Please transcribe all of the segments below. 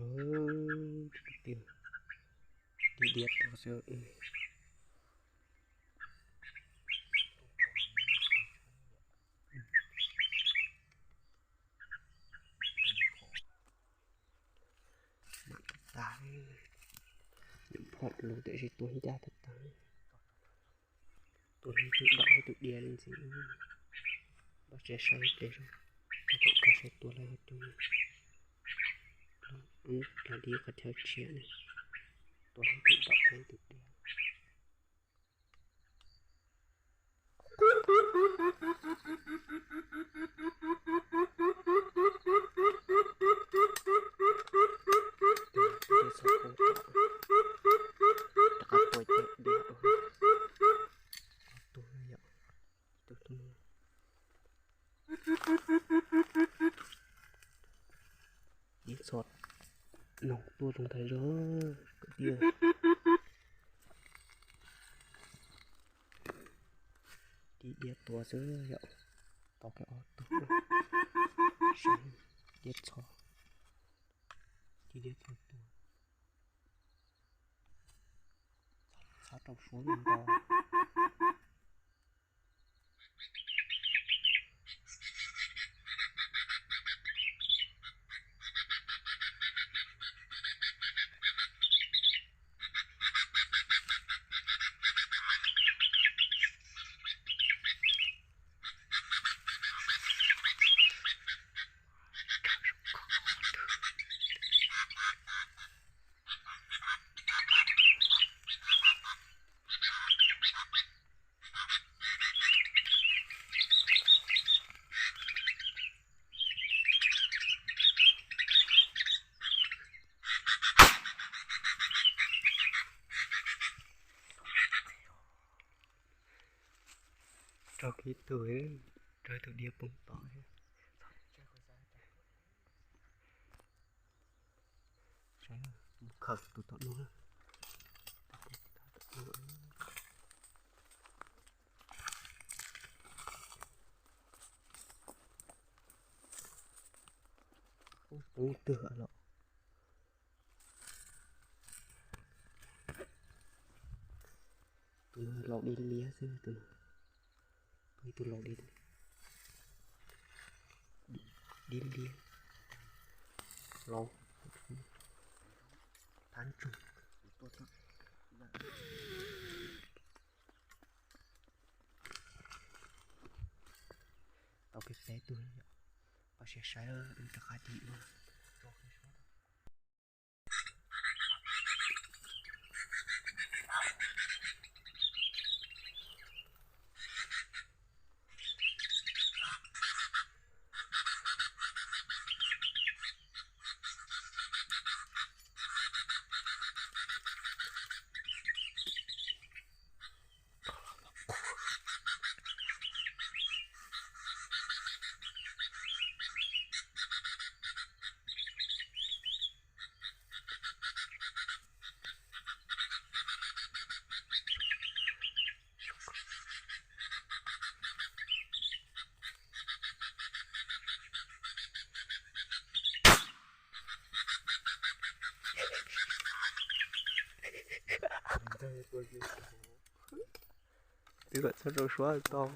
Tus diav tuag xwb. Mam tag, phom lus tiam sis tua ncaj tag tag. Tua ib tug daum ib tug diav li ntxiv. Npaj tsev saib tes, tau tom kag saib tua lawv coob. Los dib qhov chaw tshiab ne, tua ib tug daum ib tug diav. Rov qab tua ib tug diav, ob tug yom, ib tug tub. Ib txhia noog tuaj zoo ntag zog kwv tij. Tib diav tuag xwb yom, tau kiag ob tug. Saib diav txho, tib diav txho tuag. Txhob rau suab ntau. Raug kiag tug, raug tus diav poob tod. Saib, mus khaws tus tom no. Poob twg los? Tus no laus dib liab xwb tus no. Ib tug laus dib, dib liab, laus, thab ntsoog. Tau kiag peb tug, pab siab saib, wb rov qab dim no. Twb kom txhob rau suab tau.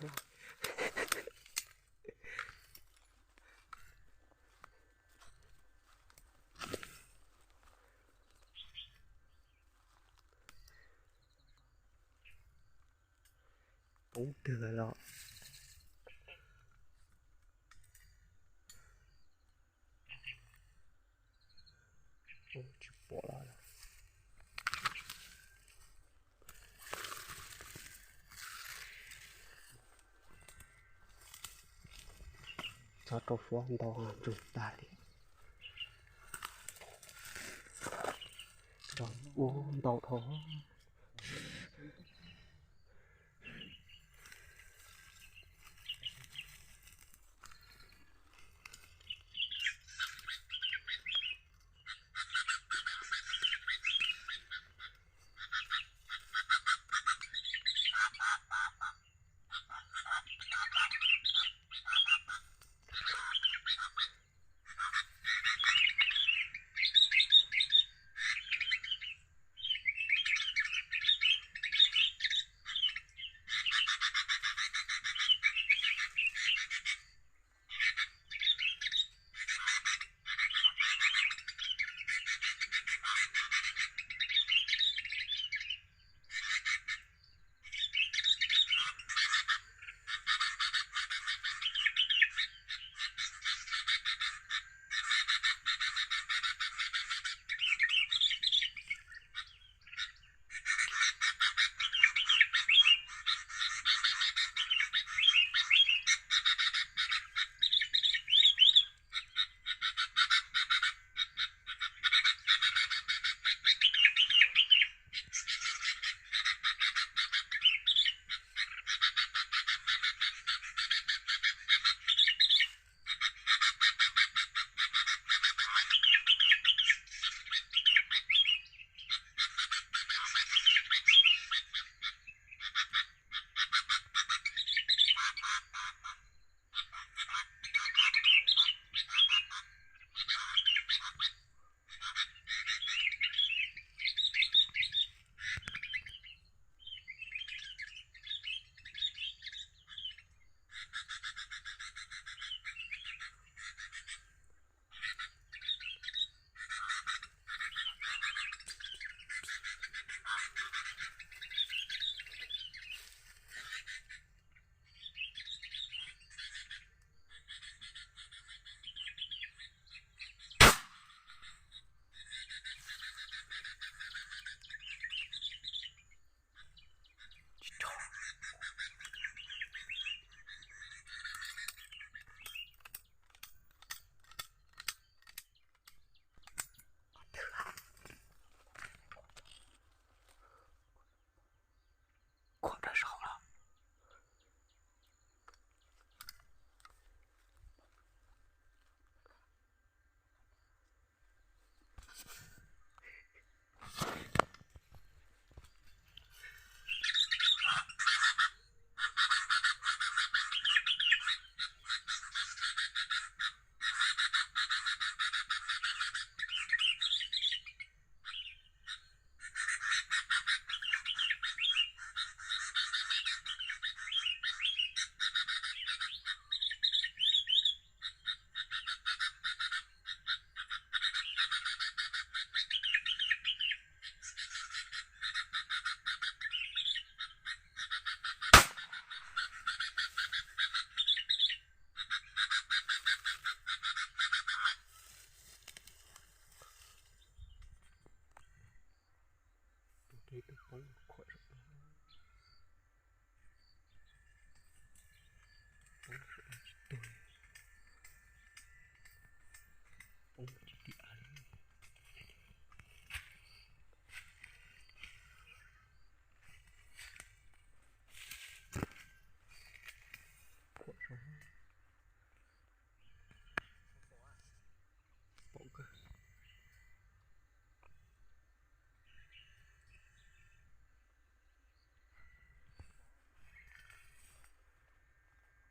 Poob twg los? Tsis pom lawm. Txhob rau suab ntau, ntsoog tag li. Ua ntau dhau.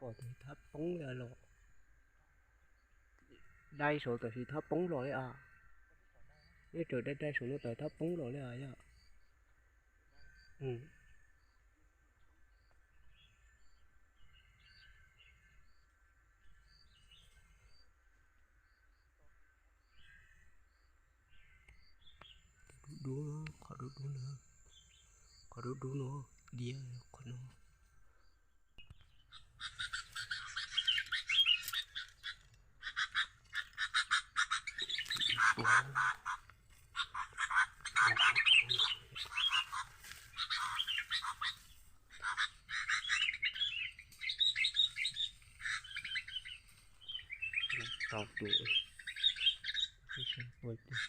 Thab poob li los, dai saum tam sim thab poob los li as. Neb tseem dai dai saum no tam thab poob los li as yog. Dub dub, qhov dub dub no, qhov dub dub no, diav qhov no. Tau tus, tua tus.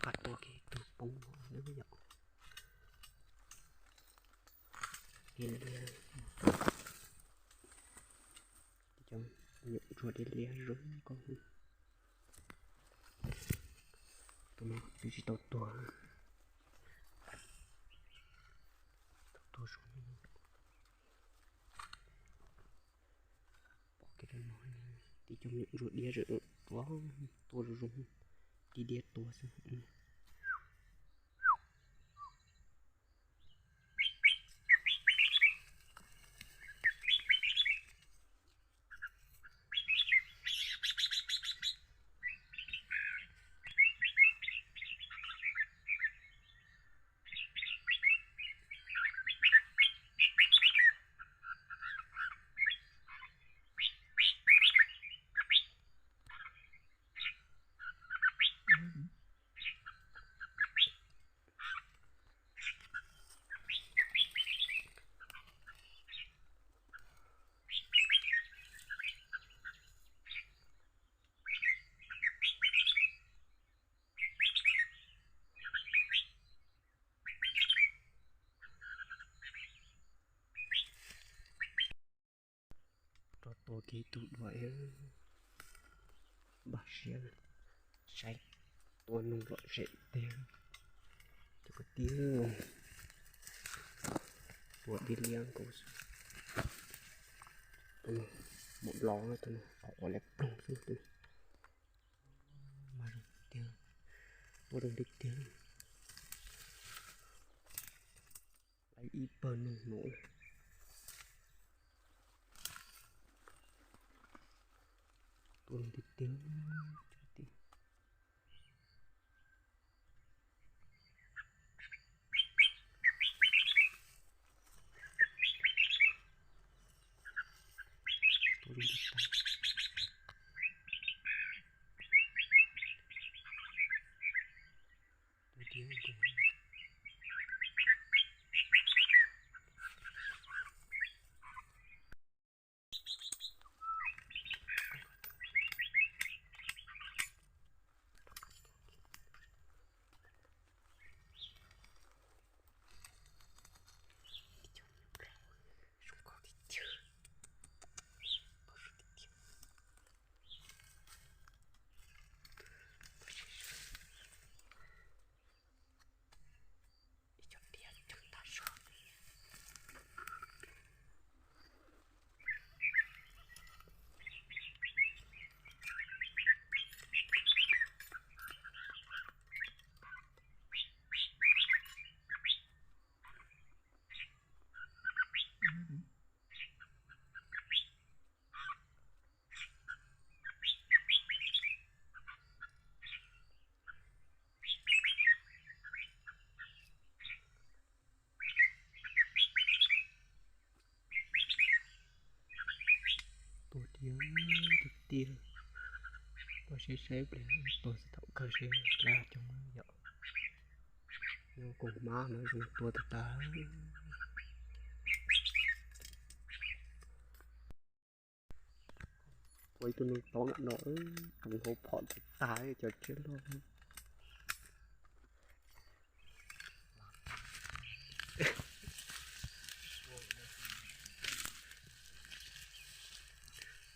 Qhov tua kiag tus poob no yom. Tiag tiag, cov nyuam ntsuag tiag tiag zoo nkauj. Tus no twb tsis tau tuag, tau tuag zoo. Pom kiag rau no, tib cov nyuam ntsuag diab zom, tua zoo zoo, tib diab tua xwb. Rov tua kiag tus dua, npaj siab saib tua noog lom zem tiag. Cov kwv tij, tua dib liab nkaus xwb. Mus los tus no qhov uas lawv ploog xwb tus no. Mas zoo tiag, tua zoo tiag tiag. Lawv ib pawg noog no. Tua zoo tiag tiag. Tua tiag tiag. Tua saib saib pliag tua thaum kawg seb dab coob yom. Nyob koom hmab no zoo tua tag tag. Ua ib tug noog tob nram no, roos hauv phom tag tag cov tsiaj loj.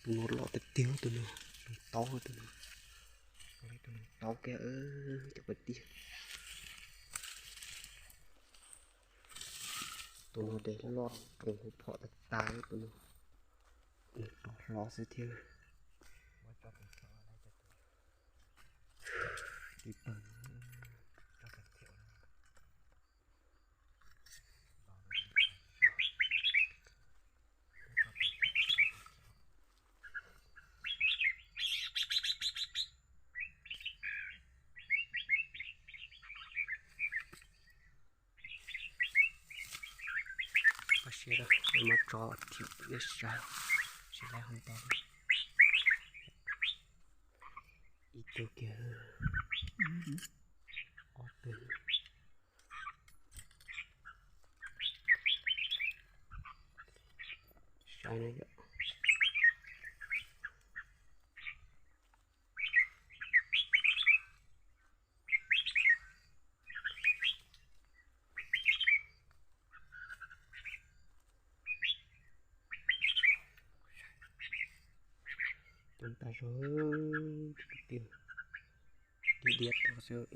Tus no los tiag tiag tus no, noog taub tus no. Tus noog taub kiag cov kwv tij. Tus no ces loj roos hauv phom tag tag tus no. Nws rov hlob xwb thiab. Tib pawg. Koj siab, muab tso thim nej saib, sib laib hov ntau. Ib tug kiag, ob tug. Saib no yom. Tus tas zog, tus tiag, diab diab tuag xwb.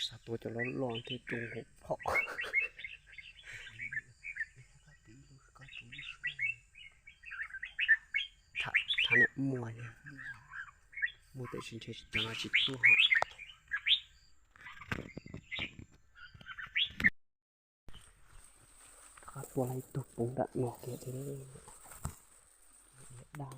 Xav tua cov loj loj thiaj tsoo hauv phom. Tham niam muag, muag tiam sis ntshe cov no tsis tuaj. Qab tua lawm ib tug poob nram no kiag thiab. Mam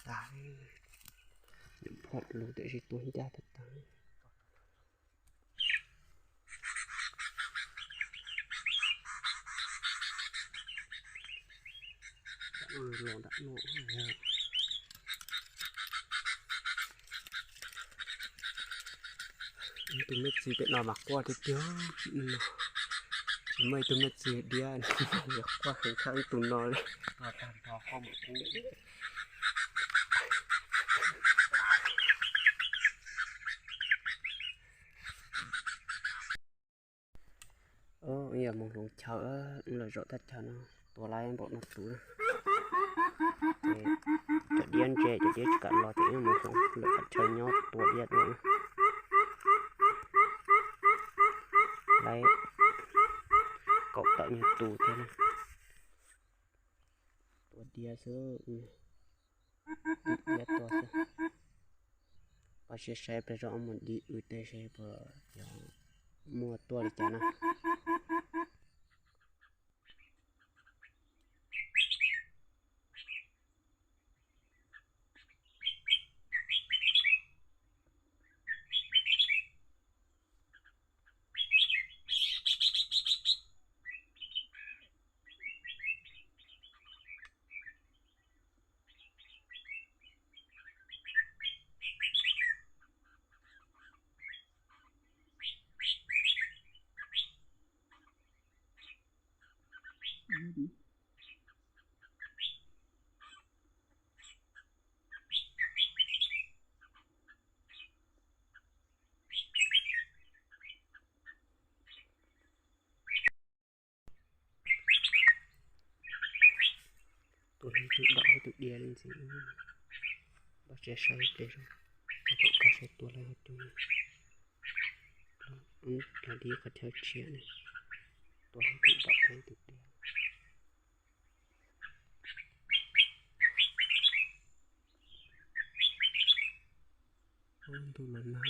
tag, phom lug tiam sis tua ncaj tag tag. Los nram no. Ib tug me txiv pem no mas quaj tiag tiag, tsis muaj ib tug me txiv diab quaj heev tshaj ib tug no li. Yog mus hloov chaw, wb los zaum thaj chaw no, tua lawm npaum no tus. Ces cov diab ntse, cov diab tsis kam los ces wb mus hloov lwm qhov chaw nyob tua diab dua na. Lawm kaum tawm nyuag tus thiab na. Tua diab xwb, diab tua xwb. Koj sim saib plag zog mus dim wb tej seb puas muaj tuaj li cas na. Tus no tus dom thiab tus diab li ntxiv. Npaj tsev saib tes, tau kom koj saib tua lawm tus. Cov dib qhov chaw tshiab ne, tua lawm tus dom thiab tus diab. Ntug los nag,